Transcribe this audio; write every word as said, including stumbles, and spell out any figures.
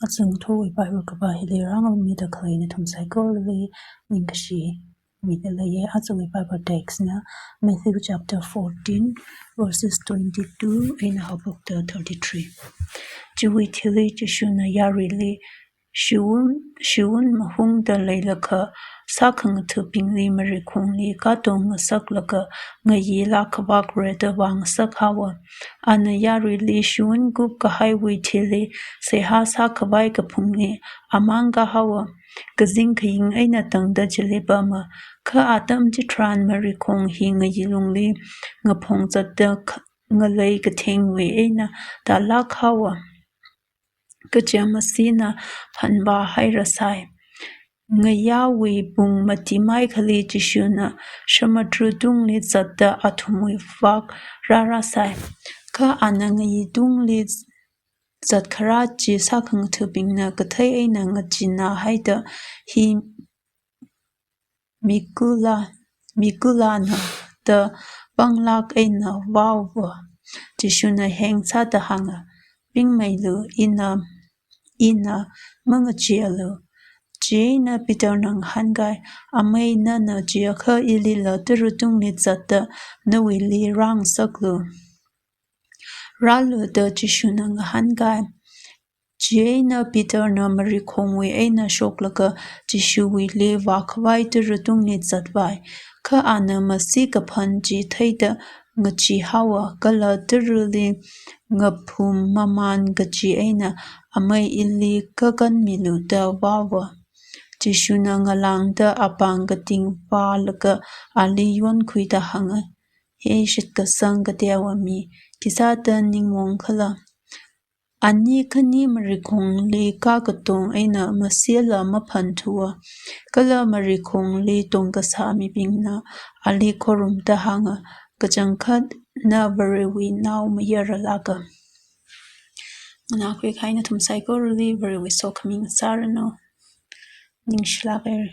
Aja ngathorwui Bible kapā hili rāngarummida khalei nathum saikorali ningkashi mida leiya. Ajawui Bible text na Matthew chapter fourteen, verses twenty-two eina haophokta thirty-three. Chiwui thili Jishuna yaruili, "Shiwun, shiwun mahungda leilakha sākhangathabingli marikhongli katonga ngasaklaga ngayi lākhavakra da vāngasak haowa. Ana yaruili shiwun kupkahaiwui thili seihā sākhavai kaphungli amang kahaowa. Kazing khaying eina tangda chili pama. Kha atam chitharan marikhong hi ngayi lungli ngaphongzatda kh-, ngalei kathengwui eina tālāk haowa." Kaja masina phanvāhairasai. Ngayāwui pung matimai khali Jishuna samudra tungli zatda athumwui vak rārāsai. Kha ana ngayi tungli zatkharā chi sākhangathabingna kathei eina ngacheenāhaida, "Hi mikulā, mikulāna," da panglāk eina vaowa. Jishuna hengsāda hānga, "Pingmeilu, ina, ina, mangacheealu." Chieina Peterna ngahānkai, "Amei, nana chiakha ilila tara tungli zatda nawuili rāngasaklu." "Rālu," da Jishuna ngahānkai. Chieina Peterna marikhongwui eina shoklaga Jishuwuili vākhavai tara tungli zatvai. Kha ana masi kaphan chi theida ngachee haowa, kala tarali ngaphum mamān kaji eina, "Amei, ili kakanmilu," da vaowa. Jishuna ngalāngda apāng kating vālaga ali yonkhuida hānga, "He shitkasang kateowa mi, khisāda ningmaong khala? Ani khani marikhongli kakatong eina masila maphanthua, kala marikhongli tongkasā mibingna ali khorumda hānga, kachangkhatna Varewui nao mayaralāka." Nganākhui kahai nathum saikorali Varewui sokhami ngasāranu. Ningshilāk haira.